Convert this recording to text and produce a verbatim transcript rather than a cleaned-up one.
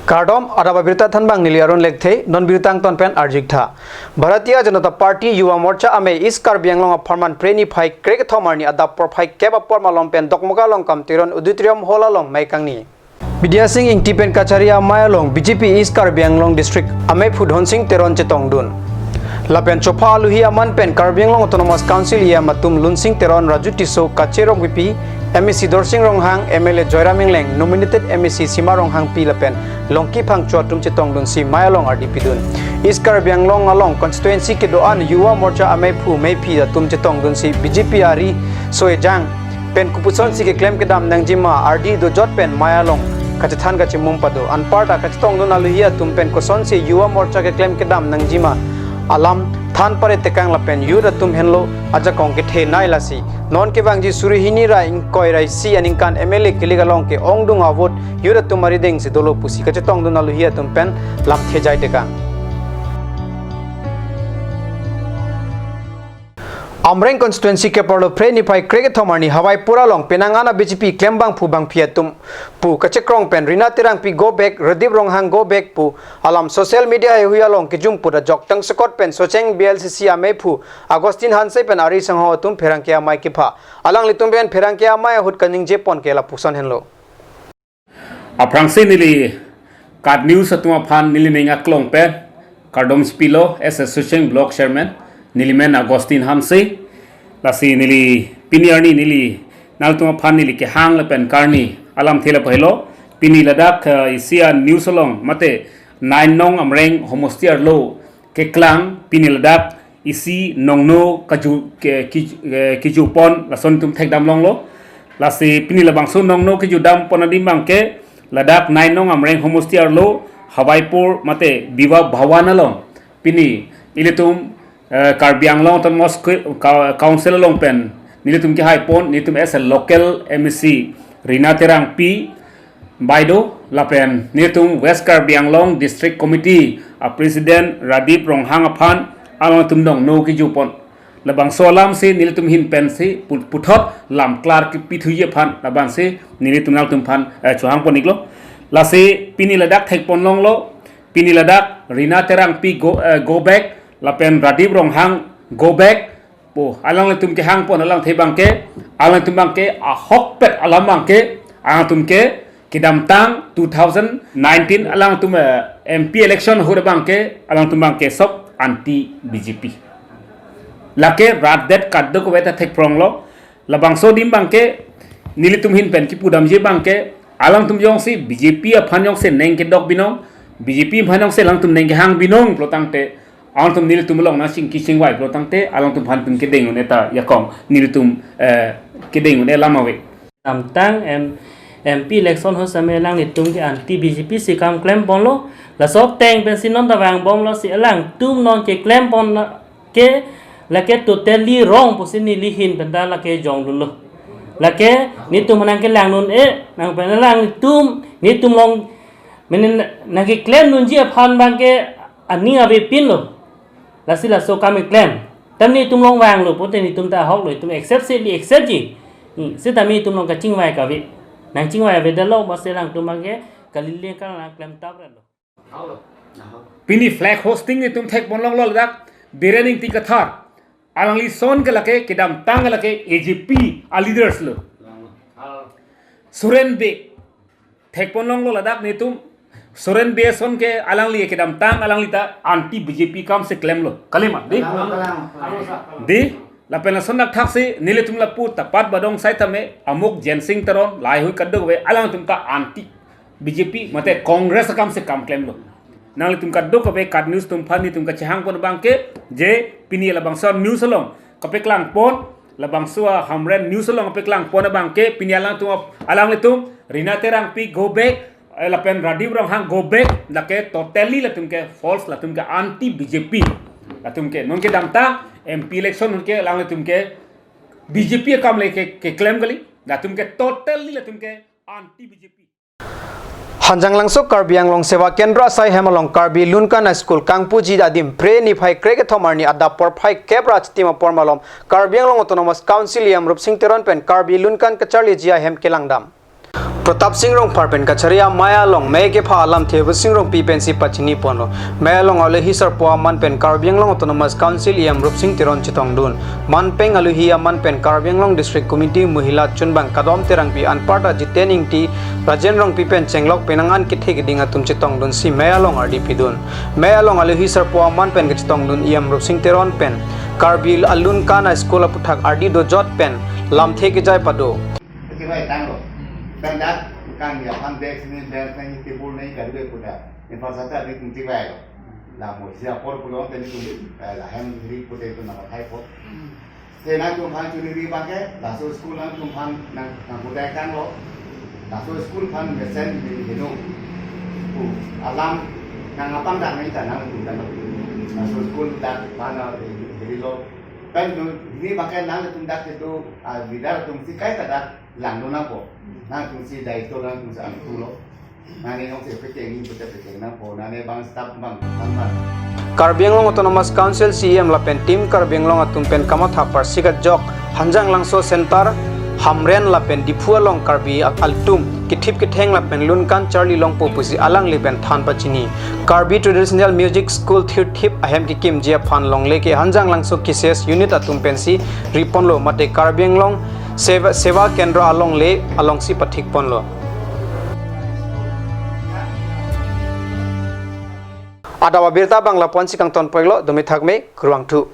Kardom, adap abirta thanbang neli Arun Lekthe, non birta angton pen arju-ik tha. Bharatiya Janata Party Yuva Morcha amei East Karbi Anglong apharman Phre niphai krekethom arni adap porphai kep apor malom pen Dokmoka along Kam Teron Auditorium Hall along mei kangni. Bidya Sing Ingti pen kachari amei along B J P East Karbi Anglong District ameiphu Dhonsing Teron chetongdun. Lapen chopha aluhi aman pen Karbi Anglong Autonomous Council E M atum Lunsing Teron, Raju Tisso, Kache Rongpipi, M A C Dorsing Ronghang, M L A Joyram Engleng, nominated M A C Sima Ronghangpi lapen Longki Phangcho atum chetongdunsi mei along ardi pidun. East Karbi Anglong along constituency kedo-an Yuva Morcha ameiphu meiphi atum chetongdunsi B J P ariso ejang pen kopuson si keklem kedam nangjima ardi dojot pen mei along kachethan kachemum pado. Anparta kachetongdun aluhi atum pen kosonsi Yuva Morcha keklem kedam nangjima alam than pare tekang lapen youth atum henlo ajakong kethenei lasi. Non kevangji suri hini ra ingkoi ra isi aningkan M L A kilik along ke-ongdung avote youth atum arideng si dolo pusi kachetongdun aluhi atum pen lamthe jai tekang. Amreng constituency keparlo Phre niphai krekethom arni Hawaipur along penang ana B J P klembangphu bangphi atum pu kachekrong pen Rina Terangpi go back, Radip Ronghang go back pu alam social media heihui along kejum put ajok tangsekot pen Socheng B L C C ameiphu Augustine Hanse pen ari sangho atum pherangke amei kepha. Alanglitum pen pherangke amei ahut kaningje pon ke lapuson henlo. Aphrangsi neli KAT News atum aphan neli ning aklong pen kardom chepilo, as a Socheng Block Chairman, neli men Augustine Hanse. Lasi neli pini arni neli nangtum aphan neli kehang lapen karni alamthe lahelo. Pini ladak, eh, isi a news along mate nine nong Amreng homosti arlo keklang pini ladak isi nongno kaju ke, ki, eh, kejupon lason itum thekdam longlo. Lasi pini labangso nongno kejudam pon adim abangke ladak nine nong Amreng homosti arlo Hawaipur mate Viva Bhawan along pini ilitum, eh, Karbi Anglong Autonomous Cou-, Cou-, Council along pen nelitum kehai pon, nelitum as a local M A C Rina Terangpi baideo lapen nelitum West Karbi Anglong District Committee a President Radip Ronghang aphan alangtum nongno kejupon. Labangso alamsi nelitum ahin pensi pu-, puthot lam klar kepithuji aphan labangsi nelitum nangtum aphan, eh, chohang pon-iklo. Lasi pini ladak thekpon longlo, pini ladak Rina Terangpi go, eh, go back lapen Radip Ronghang go back pu alanglitum kehang pon alamthe abangke, alanglitum abangke ahokpet alam abangke, alangtum ke kedamtang two thousand nineteen alangtum, eh, M P election ahut abangke alangtum abangke sop anti B J P. Lake rat det kadokave ta thekpronglo. Labangso adim abangke nelitum ahin pen kipudamji abangke alangtum jongsi B J P aphan jongsi ning kedok binong, B J P aphan jongsi alangtum ning kehang binong pulo tangte alangtum nelitum along nangchingki chingvai pulo tangte alangtum aphan tum kedeng un-e ta jakong nelitum, eh, kedeng un-e alam ave. Kedamtang M-, M P election ahut same alanglitum ke anti B J P si kam klemponlo. Laso ateng pensi non ta vangbomlo si alangtum non keklempon ke lake totally wrong pusi neli ahin pen ta lake jongdunlo. Lake netum nangkelang un-e, nang pen alanglitum netum along menen nangkeklemdunji aphan abangke aning avepinlo. Lasi laso kam keklem. Tame netum along vanglo pulote netum ta ahoklo, itum accept si neli acceptji. Hmm, sitame itum along kachingvai kave. Nangchingvai avedetlo, bas alangtum abangke kali le kang nangklemtap relo. Pini flag hoisting netum thekpon longlo ladak Biren Ingti Kathar. Alangli ason ke lake kedamtang ke lake A J P a leaders lo. Soren Bey thekpon longlo ladak netum. Soren Bey ason ke alangli kedamtang alangli ta anti B J P kam si klemlo. Kalima, dei? Dei, lapen lason dak thaksi nelitum lapu tapat badong saitame amuk Jensing Teron laheihui kadokave alangtum ta anti B J P mate Congress akam si kam klemlo. Nanglitum kadokave KAT News atum aphan netum kachehang pon abangke je pini labangso news along kapeklang pon, labangso a Hamren News along kapeklang pon abangke pini alangtum ap-, alanglitum Rina Terangpi go back, eh, lapen Radip Ronghang go back, lake totally latum ke false, latum ke anti B J P. Latum ke non kedamtang M P election non ke alanglitum ke B J P akam le ke, keklem kali, latum ke totally latum ke anti B J P. Hanjanglangso Karbi Anglong Seva Kendra asai hem along Karbi Lunkan High School kangpuji adim Phre niphai krekethom arni adap porphai kep ra achitim apor malom Karbi Anglong Autonomous Council E M Rupsing Teron pen Karbi Lunkan kacharliji ahem kelangdam. Pratap Sing Rongphar pen kachari amei along mei kepha alamthe Vosing Rongpi pensi pachini ponlo. Mei along alohi sarpo aman pen Karbi Anglong Autonomous Council E M Rupsing Teron chetongdun. Manpeng alohi aman pen Karbi Anglong District Committee Mohila chunbang Kadom Terangpi anparta Jiten Ingti, Rajen Rongpi pen chenglok penang an kethe keding atum chetongdunsi mei along ardi pidun. Mei along alohi sarpo aman pen kachetongdun E M Rupsing Teron pen Karbi alun kan a school aputhak ardi dojot pen lamthe kejai pado. Kachingvai tanglo. Pen dak kang ya pan desk ni, bench ni, table ni, gari be puda. Infrastructure ni tum chingvailo. La mo isi apor pulo teni tum, eh, lahem ri pude tum nangpathai po. Te nangtumphan chuniri abangke, laso school nangtumphan nang, nangpudai tanglo. Laso school aphan mesen bini heno. Pu alam nangpangdak nangta nangtum tanglo. Laso school dak aphan, eh, hirilo. Pen tu, ini abangke nangtum dak itu, ah, leader atumsi kaita dak langdun nangpo. Nangtumsi daito nangtumsi angkulo. Nane nongsi pekeng ni pute pekeng nangpo. Nane bang staff bang bang bang. Karbi Anglong Autonomous Council C E M lapen Team Karbi Anglong atum pen kamatha parsi kajok Hanjanglangso Center, Hamren lapen Diphu along Karbi ak-, atum kethip ketheng lapen lun kan charli longpo pusi alangli pen than pachini. Karbi Traditional Music School thirthip ahem kekimji aphan longle ke Hanjanglangso K C S unit atum pensi riponlo mate Karbi Anglong Seva, Seva Kendra alongle alongsi pathikponlo. Adap abirta bang lapu-ansi kangton poiklo, dumi thakme, kurvangthu.